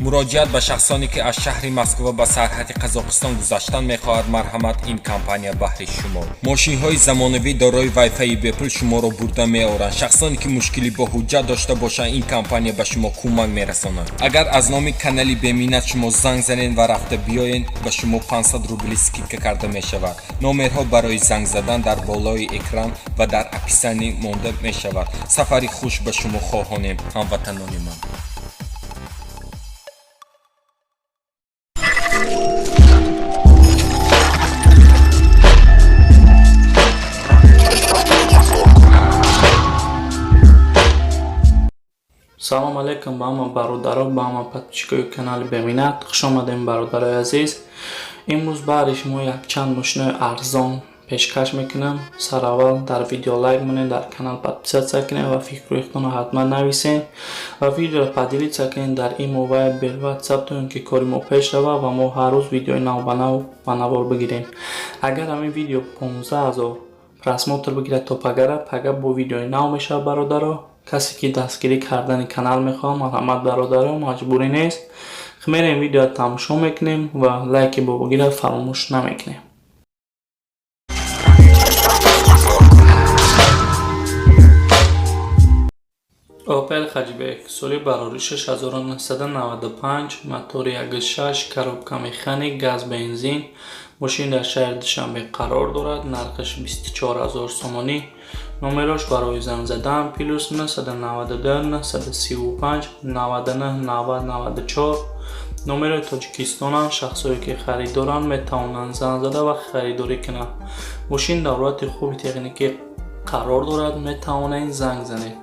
Муроҷиат ба шахсоне, ки аз шаҳри Москва ба сарҳади Қазоқистон гузаштан мехоҳад, марҳамат, ин компания баҳри шумо. Мошинҳои замонавӣ дорои вайфайи бепул шуморо бурда меоранд. Шахсоне, ки мушкилӣ бо ҳуҷҷат дошта бошанд, ин компания ба шумо кӯмак мерасонад. Агар аз номи канали Беминнат шумо занг занед ва рафта биёед, ба шумо 500 рубли скидка карда мешавад. Номерҳо барои занг задан дар болои экран ва дар описание монда мешавад. Сафари хуш ба шумо хоҳонем, ҳамватанони ман. Салом алейкум ба ҳама бародаро, ба ҳама подписчикои канали Беминнат. Хуш омадем, бародарои азиз. Имрӯз баъди шумо якчанд мошинои арзон пешкаш мекунам. Сараввал дар видео лайк монед, дар канал подписаться кунед ва фикрҳои худтонро ҳатман нависед ва видеоро поделиться кунед дар имо, вайбер, ватсап, то ин ки кори мо пеш равад ва мо ҳар рӯз видеои нав ба нав ба навор бигирем. Агар ҳамин видео 15 000 просмотр бигирад то пагара, пага бо видеои нав мешавад. Бародаро, касе ки дастгирӣ кардани канал мехоҳад, марҳамат, бародаро, маҷбурӣ нест. Мерем, видеоро тамошо мекунем ва лайки бобогиро фаромӯш намекунем. Опел Хэтчбек, соли барори 1995, мотори 1.6, коробка механик, газ, бензин. Мошин дар шаҳри Душанбе қарор дорад, нархаш 24 000 сомонӣ. Номерош барои занг задан плюс 992 935 99 90 94. Номерои Тоҷикистонанд. Шахсое ки харидоранд, метавонанд занг зада ва харидорӣ кунанд. Мошин дар ҳолати хуби техникӣ қарор дорад, метавонед занг занед.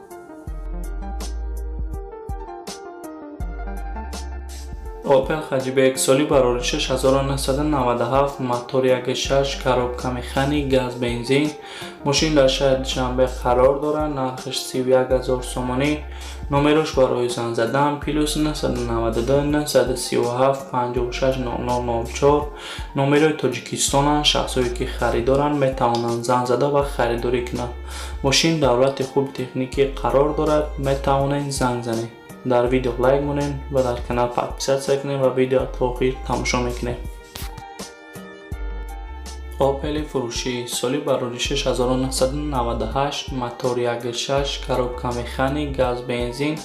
Опел Хэтчбек, соли барори 1997, мотори 1.6, коробка механик, газ, бензин. Мошин дар шаҳри Душанбе қарор дорад, нархаш 31 000 сомонӣ. Номерош барои занг задан плюс 992 937 56 00 04. Номерои Тоҷикистонанд. Шахсое ки харидоранд, метавонанд занг зада ва харидорӣ кунанд. Мошин дар ҳолати хуби техникӣ қарор дорад, метавонед занг занед. Дар видео лайк монед ва дар канал подписаться кунед ва видео то охир тамошо мекунед. Опели фурӯшӣ, соли барори 1998, мотор 1.6, коробка механик, газ, бензин.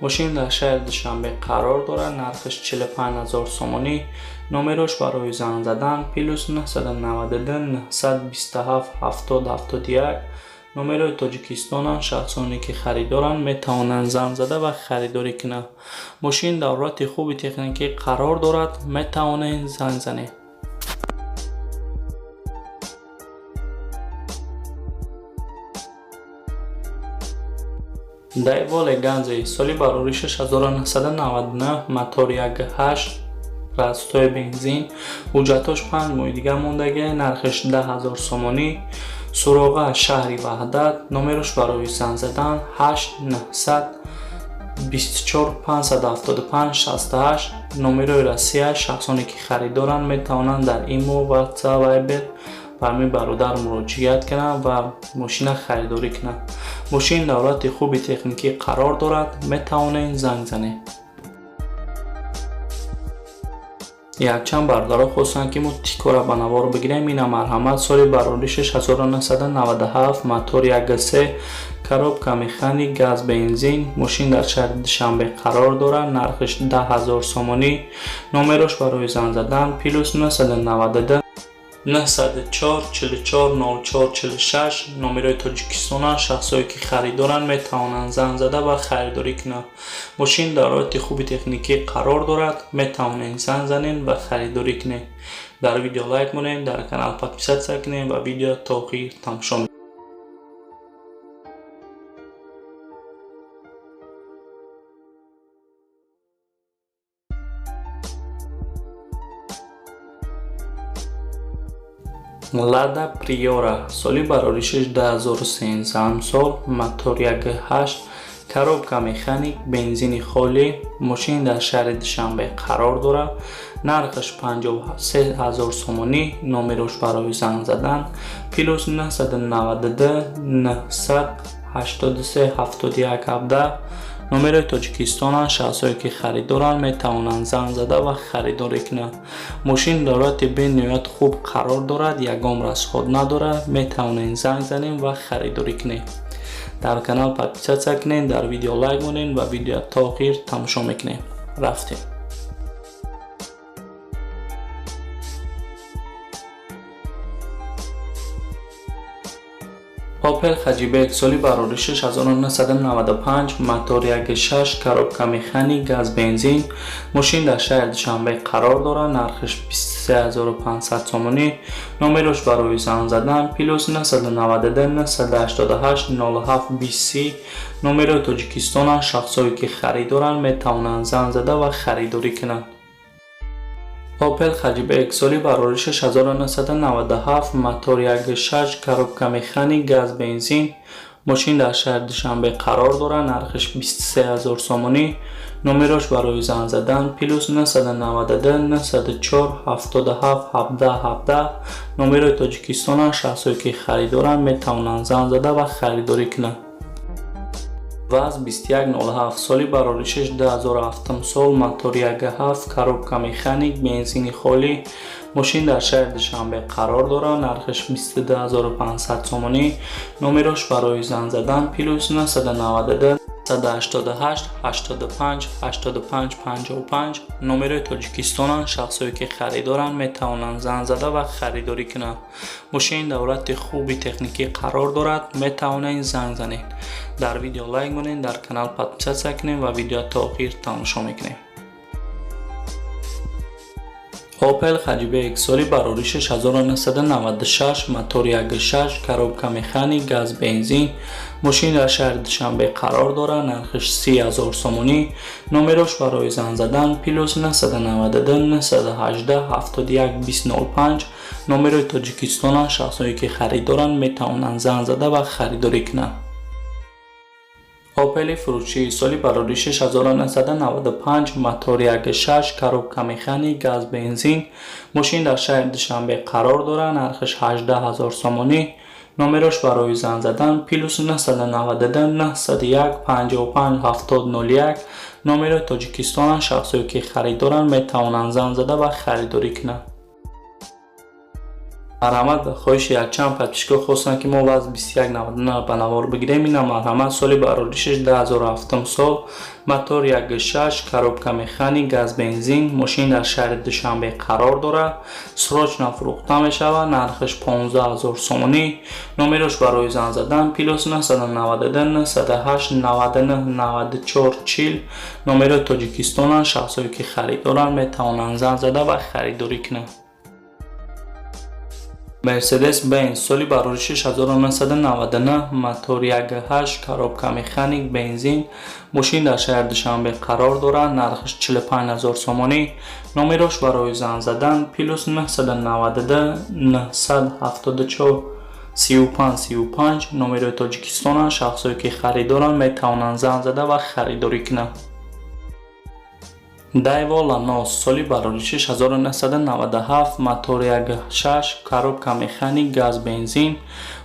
Мошин дар шаҳри Душанбе қарор дорад, нархаш 45 000 сомонӣ. Номерош барои занг задан плюс 992 927 70 71. Номерои Тоҷикистонанд. Шахсоне ки харидоранд, метавонанд занг зада ва харидорӣ кунанд. Мошин дар ҳолати хуби техникӣ қарор дорад, метавонед занг занед. Daewoo Leganza, соли барори 1999, мотор 1.8, простой бензин. Ҳуҷҷатҳош 5 моҳи дигар мондагӣ, нархаш 10 000 сомонӣ. Суроға шаҳри Ваҳдат. Номерош барои занг задан 8 900 24 575 68. Номерои Россия. Шахсоне ки харидоранд, метавонанд дар имо, ватсап, вайбер ба ҳамин бародар муроҷиат кунанд ва мошина харидорӣ кунанд. Мошин дар ҳолати хуби техникӣ қарор дорад, метавонед занг занед. Якчанд бародаро хостанд, ки мо Тикора ба навор бигирем. Ина, марҳамат. Соли барори 1997, мотор 1.3, коробка механик, газ, бензин. Мошин дар шаҳри Душанбе қарор дорад, нархаш 10 000 сомонӣ. Номерош барои занг задан плюс 992 904 44 04 46. Номерои Тоҷикистонанд. Шахсое ки харидоранд, метавонанд занг зада ва харидорӣ кунанд. Мошин дар ҳолати хуби техникӣ қарор дорад, метавонед занг занед ва харидорӣ кунед. Дар видео лайк монед, дар канал подписаться кунед ва видео то охир тамошо. Лада Приора, соли бароришаш 2013 сол, мотор 1.8, коробка механик, бензини холӣ. Мошин дар шаҳри Душанбе қарор дорад, нархаш 53 000 сомонӣ. Номерош барои занг задан плюс 992 983 71 17. Номерои Тоҷикистонанд. Шахсое ки харидоранд, метавонанд занг зада ва харидорӣ кунанд. Мошин дар ҳолати бениҳоят хуб қарор дорад, ягон расход надорад. Метавонед занг занем ва харидорӣ кунед. Дар канал подписаться кунед, дар видео лайк монед ва видео то охир тамошо мекунем. Рафтем. Opel Hatchback, соли бароришаш 1995, мотор 1.6, коробка механик, газ бензин. Мошин дар шаҳри Душанбе қарор дорад, нархаш 23500 сомонӣ. Номерош барои занг задан плюс 992 988 07 20. Номерои Тоҷикистонанд. Шахсое ки харидоранд, метавонанд занг зада ва харидорӣ кунанд. Opel Hatchback, соли бароришаш 1997, мотор 1.6, коробка механик, газ бензин. Мошин дар шаҳри Душанбе қарор дорад, нархаш 23000 сомонӣ. Номерош барои занг задан плюс 992 904 77 17 17. Номерои Тоҷикистонанд. Шахсое ки харидоранд, метавонанд занг зада ва харидорӣ кунанд. ВАЗ 2107, соли бароришаш 2007 сол, мотор 1.7, коробка механик, бензини холӣ. Мошин дар шаҳри Душанбе қарор дорад, нархаш 22500 сомонӣ. Номерош барои занг задан плюс 992 188 85 85 55. Номерои Тоҷикистонанд. Шахсое ки харидоранд, метавонанд занг зада ва харидорӣ кунанд. Мошин дар ҳолати хуби техникӣ қарор дорад, метавонед занг занед. Дар видео лайк монед, дар канал подписаться кунед ва видео то охир тамошо мекунем. Opel Hatchback, соли бароришаш 1996, мотор 1.6, коробка механик, газ бензин. Мошин дар шаҳри Душанбе қарор дорад, нархаш 30000 сомонӣ. Номерош барои занг задан плюс 992 918 71 2005. Номерои Тоҷикистонанд. Шахсое ки харидоранд, метавонанд занг зада ва харидорӣ кунанд. Opel фурӯшӣ, соли бароришаш 1995, мотор 1.6, коробка механик, газ бензин. Мошин дар шаҳри Душанбе қарор дорад, нархаш 18000 сомонӣ. Номерош барои занг задан плюс 992 901 55 70 01. Номерои Тоҷикистонанд. Шахсое ки харидоранд, метавонанд занг зада ва харидорӣ кунанд. Марҳамат, ба хоҳиши якчанд подписчикҳо хостанд, ки мо ВАЗ 2199 ба навор бигирем. Ина, марҳамат, соли бароришаш 2007 сол, мотор 1.6, коробка механик, газ бензин. Мошин дар шаҳри Душанбе қарор дорад, срочно фурӯхта мешавад, нархаш 15000 сомонӣ. Номерош барои занг задан плюс 992 908 99 94 40. Номерои Тоҷикистонанд. Шахсое ки харидоранд, метавонанд занг зада ва харидорӣ кунанд. Mercedes-Benz, соли бароришаш 1999, мотор 1.8, коробка механик, бензин. Мошин дар шаҳри Душанбе қарор дорад, нархаш 45000 сомонӣ. Номерош барои занг задан плюс 992 974 35 35. Номерои Тоҷикистонанд. Шахсое ки харидоранд, метавонанд занг зада ва харидорӣ кунанд. Daewoo Lanos, соли бароришаш 1997, мотор 1.6, коробка механик, газ бензин.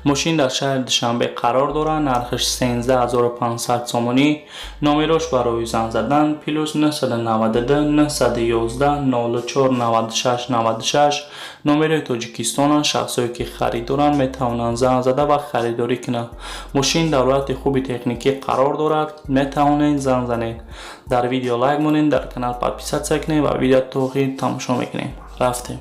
Мошин дар шаҳри Душанбе қарор дорад, нархаш 13500 сомонӣ. Номерош барои занг задан плюс 992 911 04 96 96. Номерои Тоҷикистонанд. Шахсое ки харидоранд, метавонанд занг зада ва харидорӣ кунанд. Мошин дар ҳолати хуби техникӣ қарор дорад, метавонед занг занед. Дар видео лайк монед, дар канал подписаться кунед ва видео то охир тамошо мекунем. Рафтем.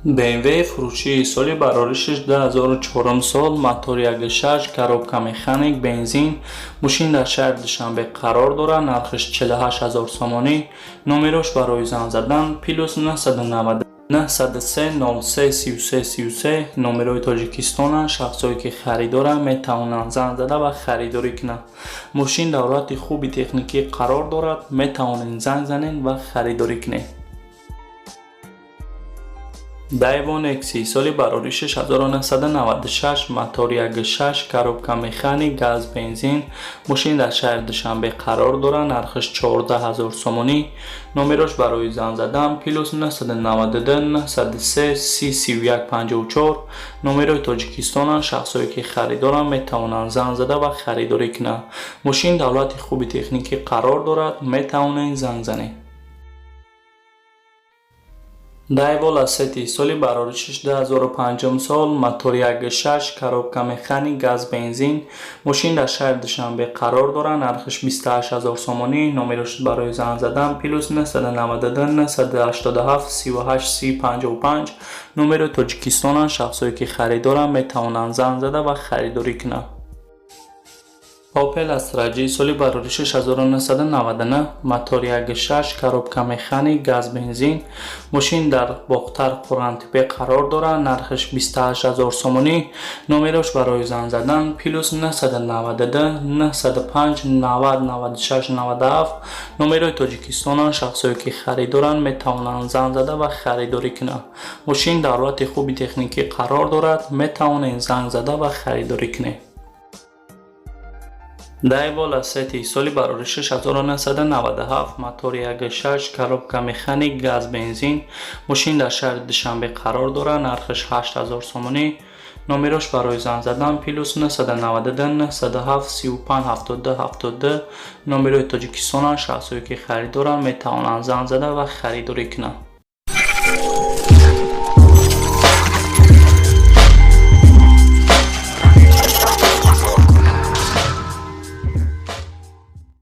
BMW фурӯшӣ, соли бароришаш 2004 сол, мотор 1.6, коробка механик, бензин. Мошин дар шаҳри Душанбе қарор дорад, нархаш 48000 сомонӣ. Номерош барои занг задан плюс 990 903 03 33 33. Номерои Тоҷикистонанд. Шахсое ки харидоранд, метавонанд занг зада ва харидорӣ кунанд. Мошин дар ҳолати хуби техникӣ қарор дорад, метавонед занг занед ва харидорӣ кунед. Daewoo Nexia, соли бароришаш 1996, мотор 1.6, коробка механик, газ бензин. Мошин дар шаҳри Душанбе қарор дорад, нархаш 14 000 сомонӣ. Номерош барои занг задан плюс 992 903 30 31 54. Номерои Тоҷикистонанд. Шахсое ки харидоранд, метавонанд занг зада ва харидорӣ кунанд. Мошин дар ҳолати хуби техникӣ қарор дорад, метавонед занг занед. Daewoo Lacetti, соли бароришаш 2005 сол, мотор 1.6, коробка механик, газ бензин. Мошин дар шаҳри Душанбе қарор дорад, нархаш 28 000 сомонӣ. Номерош барои занг задан плюс 992 987 38 30 55. Номерои Тоҷикистонанд. Шахсое ки харидоранд, метавонанд занг зада ва харидорӣ кунанд. Opel Astra J, соли бароришаш 1999, мотор 1.6, коробка механик, газ бензин. Мошин дар Бохтар, Қурғонтеппа қарор дорад, нархаш 28 000 сомонӣ. Номерош барои занг задан плюс 992 905 90 96 97. Номерои Тоҷикистонанд. Шахсое ки харидоранд, метавонанд занг зада ва харидорӣ кунанд. Мошин дар ҳолати хуби техникӣ қарор дорад, метавонед занг зада ва харидорӣ кунед. Daewoo Lacetti, соли бароришаш 1997, мотор 1.6, коробка механик, газ бензин. Мошин дар шаҳри Душанбе қарор дорад, нархаш 8000 сомонӣ. Номерош барои занг задан плюс 992 907 35 72 72. Номерои Тоҷикистонанд. Шахсое ки харидоранд, метавонанд занг зада ва харидорӣ кунанд.